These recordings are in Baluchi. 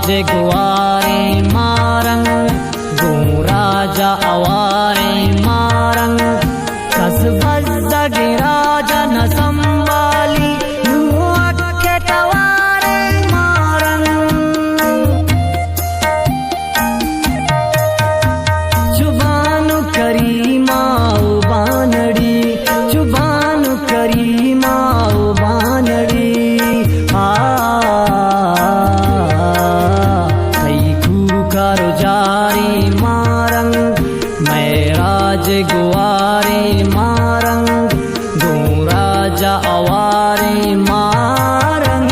گواریں مارنگ، گوں راجا اواریں مارنگ، کس بزگ راجا نہ سنبالی، نوں اکہ تواریں مارنگ۔ چو بانو کریما او بانڑی، چو بانو کریما او بانڑی، آ، تئی کوکار جاریں مارنگ، مئے راج گواریں مارنگ، گوں راجا اواریں مارنگ۔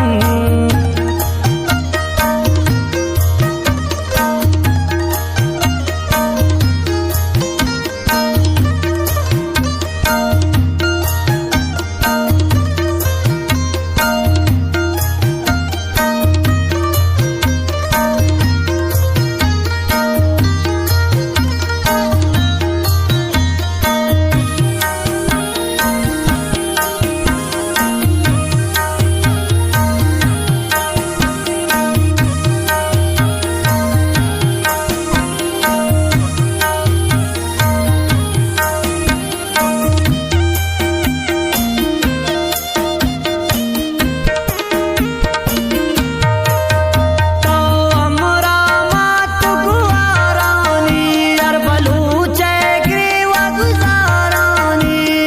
تو ہمراہ ما تو گوارانی، ہر بلوچ ءِ گریوگ گزارانی۔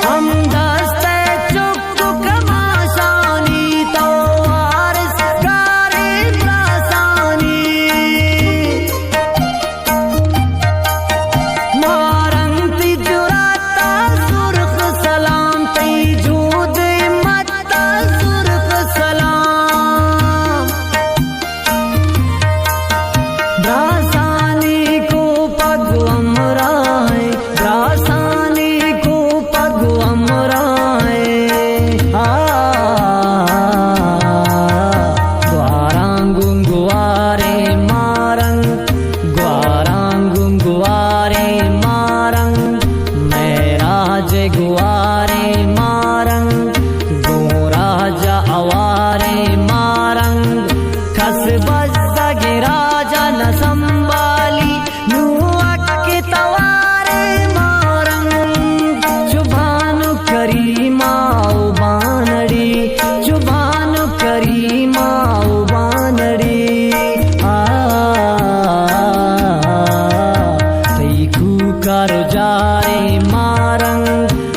ہم دست ءِ چک و کماشانی، تو وارث گاریں براسانی۔ مارنگ تئی جرات ءَ سرخ سلام، تئی جود ہمت ءَ سرخ سلام۔ براسانی کوپگ ہمراہ ءَ، براسانی کوپگ ہمراہ ءَ۔ آ، گواراں گوں گواریں مارنگ، گواراں گوں گواریں مارنگ، مئے راج گواریں مارنگ، گوں راجا اواریں مارنگ، کس بزگ راجا نہ سنبالی، نوں اکہ تواریں مارنگ۔ چو بانو کریما او بانڑی، چو بانو کریما او بانڑی، آ، تئی کوکار جاریں مارنگ،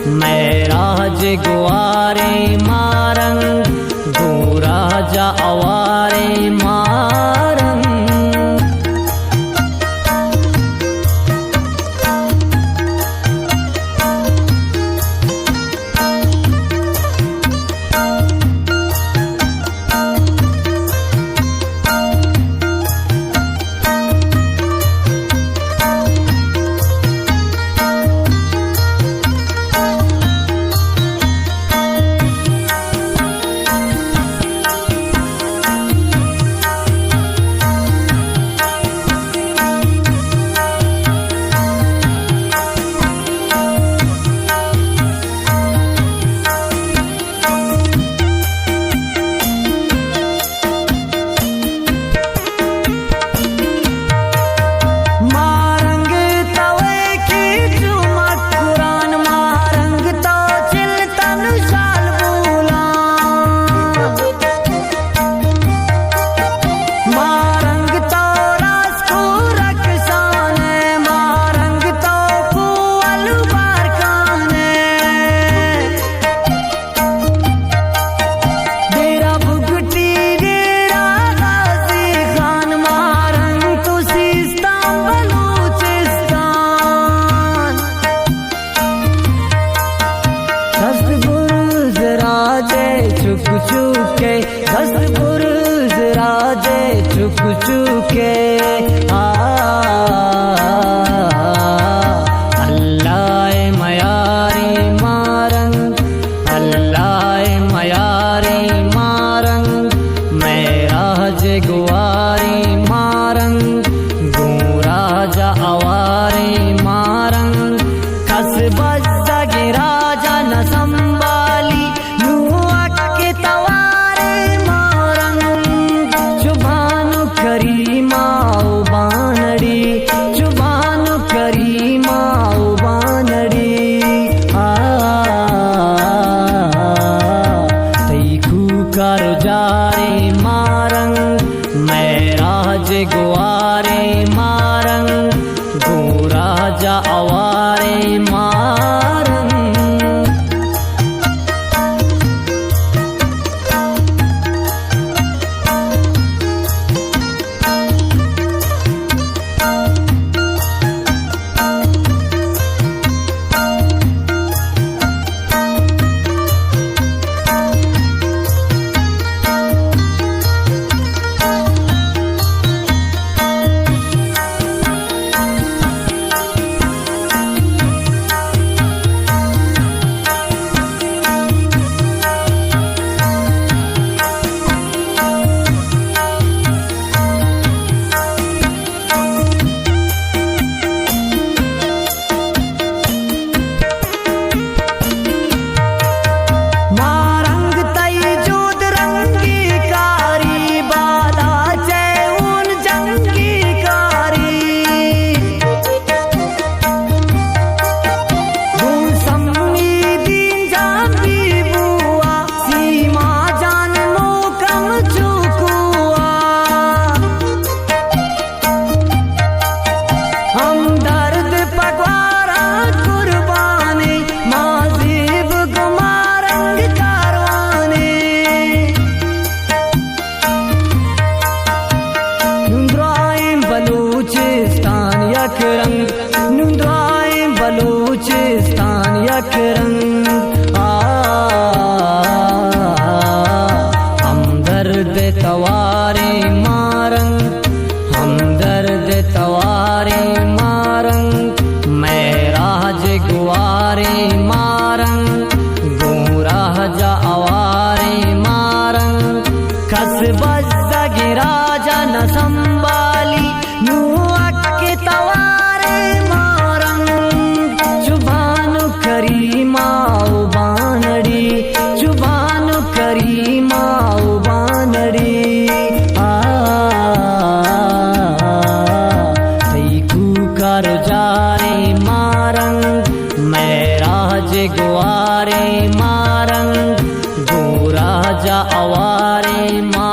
مئے راج گواریں مارنگ، گوں راجا اواریں مارنگ۔ گوارے مارنگ، گوں راجا اوارے ما